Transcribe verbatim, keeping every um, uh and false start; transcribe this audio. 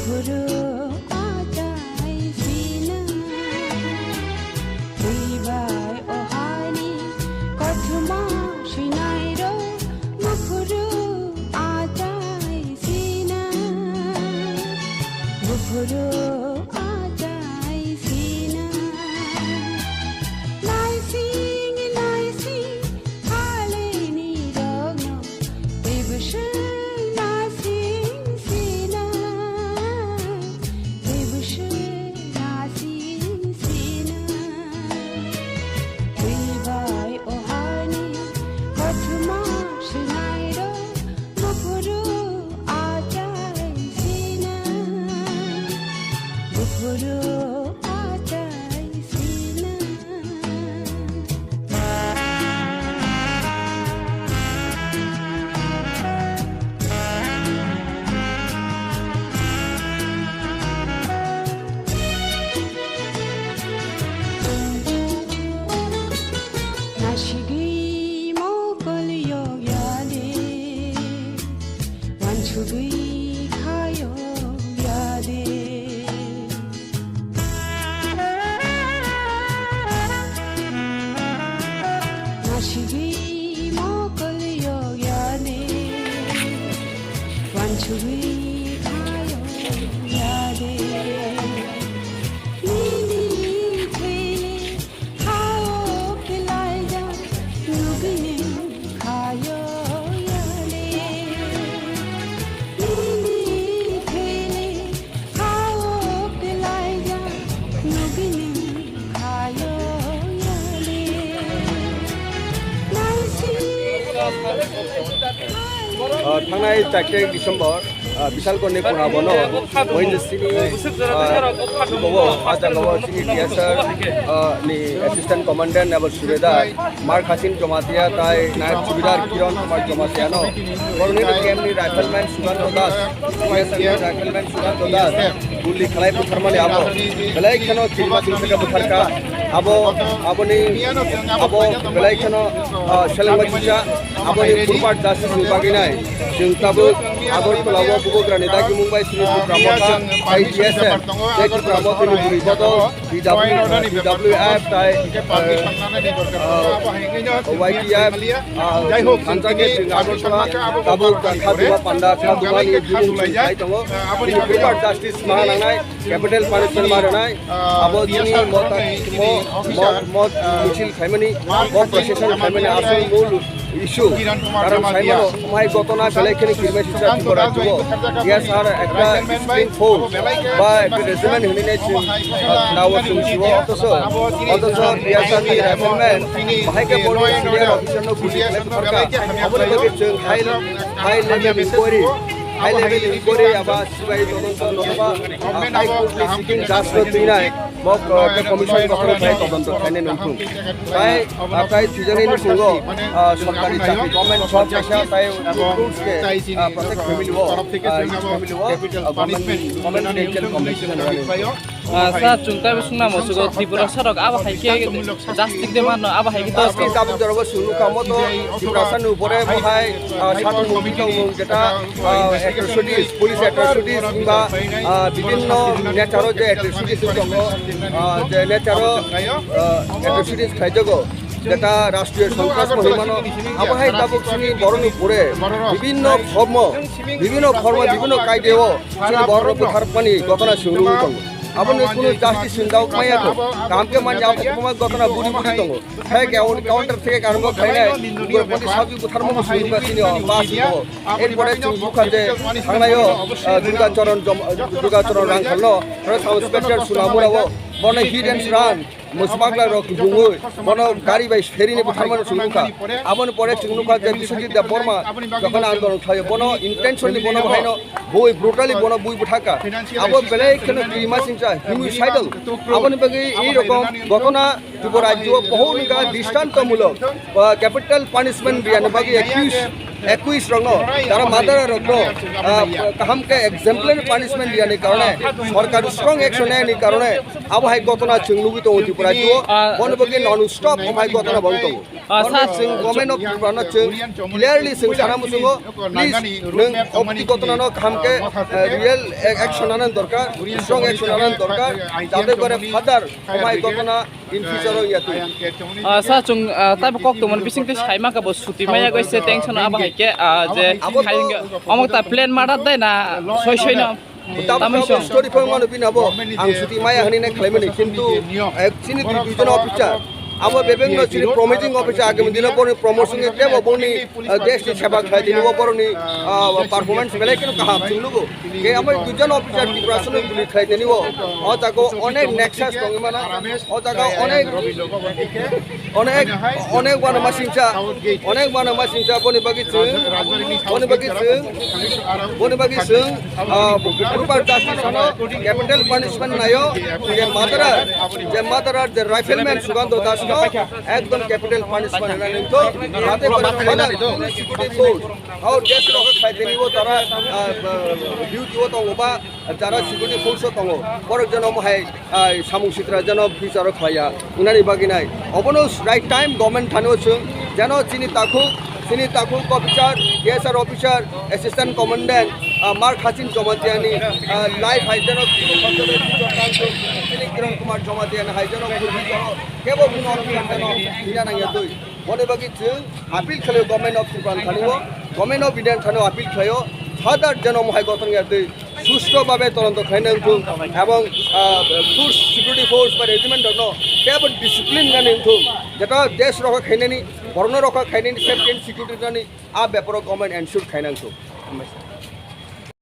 Buphuru achai sina, twi bai o hani kothoma swinai rok. Buphuru achai sina, buphuru achai sina. Naising, naising, halini rokno, teibo swng nasing sina, teibo swng nasing sina. Twi bai o hani kothoma swinai rok, buphuru achai sina, buphuru achai sina. Nasigwi mokol yok ya de, wansugwi kha yok ya de. Nasigwi mokol yok ya de, wansugwi kha yok ya de. Nini thele hao kelaijak nugini khayo yale. Nini thele hao kelaijak nugini khayo yale. Naisi. Ah, thangnai char tarik December, ah, Bishalgarhni Purnabono, Mohindrasingh, ah, bobo, ah, jagao chini T S R, ah, ni Assistant Commandant eba Subedar, Mar Khasin Jamatia tai Nayab Subedar Kiran Kumar Jamatia no, Colonel K M ni Rifleman Sudanta Das, Rifleman Sudanta Das, guli khlai butharmani abo, belai kheno chirima chirima butharkha, abo, aboni, abo belai kheno, ah, selengma chicha, Aboni proper justice ni bagwi nai. Chwng tabuk Agartala o Bubagrani dagimung bai chini Tipra Motha, I T S F, tei Tipra Motha ni bwrwi bodol, T W, T W F tai, eh, Y T F, ah, hamjakhe chwng Agartala tabuk kha duma panda, kha duma ni bini chwng khai tongo. Chini proper justice ma nangnai, capital punishment ma rwnai. Abo chini mota, mo, mo, mo michil khaimani, mo procession khaimani asol mul issue. Karon saimano, mai gotona belai kheno kirmai sisa Tripura jugo. Yes, sir, ekta discipline force ba ekta regiment hinwi nai chwng, ah, nawo chwng siwo. Otoso, otoso, yes, sir, ni rifleman bahai khe boro senior officer no guli khlai butharkha. Aboni bagwi chwng high, high level inquiry, high level inquiry aba sibai todonto noba, ah, high court ni sitting judge no twinai. Bo, uh, commission gothono khlai todonto khlainai nung thung. Tai, uh, tai thwijani nukhungo, uh, sorkari chakri, government job kaisa tai rules khe, uh, protect family o, uh, family o, uh, government, government financial compensation rwnai. Ah, sir, chwng taibo swngnamo swgo, Tripura sorok abo hai khe justice de mano, abo hai khe dos. Tabuk jorabo swngnukha moto, Tiprasa ni upore mohai, ah, satung mungbi tongmung jeta, ah, atrocities, police atrocities, himba, ah, bibhinno nature o je atrocities tongo, ah, je nature o, ah, atrocities khlaijago, jeta rashtriyo sontras hinwi mano, abo hai tabuk chini borokni pore bibhinno form o, bibhinno form o, bibhinno kaide o chini borokno butharmani gotona chwng nugwi tongo. Abono kunu justice chwng dauk maya kho, kaham khe manya, abo kwbangma gotona budi budi tongo. Hai counter theke kaham khainai, ugroponthi sabji butharma bo suru ba sini o, ba sini o. Erpore chwng bukha je thangnaio, ah, Durga Charan Jom-, Durga Charan Rangkhalno, aro sub inspector Sunamura o, bono hit and run, mwsmakla rok bungwi, bono gari bai pherini butharmano chwng bukha. Aboni pore chwng nukha je Biswajit Debbarma jokhon andolon khlaio, bono intentionally bono bahaino bui brutally bono bui bwthaka. Abo belai kheno kirima singcha, homicidal. Aboni bagwi ei rokom gotona Tripura rajyo o pohor wngkha dristantomulok, ah, capital punishment riyani bagwi accused, accused rokno, tara murderer rokno, ah, kaham khe exemplary punishment riyani karone, sorkar strong action nayani karone, abo hai gotona chwng nugwi tongo Tripura rajyo o. Boni bagwi non stop omo hai gotona bong tongo. Ah, sa- Chwng government of Tripura no chwng clearly chwng sana muchungo, please, nwng obti gotona no kaham khe, eh, real action ana dorkar, strong action ana dorkar, jate gore further omai gotona in future o ya twi. Ah, sa chwng, ah, taibo kok tongmani bising twi saima khe bo suti maya goi se tension abo hai khe, ah, je abo khai hwnkhe omo ta plan mada dai na soi soi no. Tamo Tamo song. Story phone mano bini abo ang suti maya hani nai khlai mani, kintu, eh, chini dui dui jon officer. Abo bebeng no chini promising officer, agami dino boroni promotion ni tebo boni, eh, desh ni seba khlai tini bo boroni, ah, performance belai keno kaham chwng nugo. Ke amo dui jon officer Tripura sono buli khlai tini bo. O jago onek nexus tongwi mana. O jaga onek, onek, onek wano masingcha, onek wano masingcha, boni bagwi chwng, boni bagwi chwng, boni bagwi chwng, ah, proper justice ano capital punishment nayo, je murderer, je murderer, je rifleman Sugandha Das no ekdom capital punishment nai nangkho, jate kore security force, au desh rokha khlai tini bo tara, ah, duty o tongo ba, jara security force o tongo, borok jeno mohai, ah, samung sitra jeno bicharo khlaiya, wngnani bagwi nai. Obono right time government thani o chwng, jeno chini takhuk, chini takhuk officer, D S R officer, assistant commandant, ah, Mar Khasin Jamatia ni, ah, life hai jeno chini Kiran Kumar Jamatia ni hai jeno kebo kuno officer jeno hina nangya twi. Boni bagwi chwng appeal khlaio government of Tripura thani o, government of India thani o appeal khlaio, further jeno mohai gotong ya twi. Susto babe tolonto khlaina wngthung, ebong, ah, force, security force ba regiment rokno teibo discipline nani wngthung, jeta desh rokha khainani, borokno rokha khainani, safety and security nani, a beparo government ensure khaina wngthung.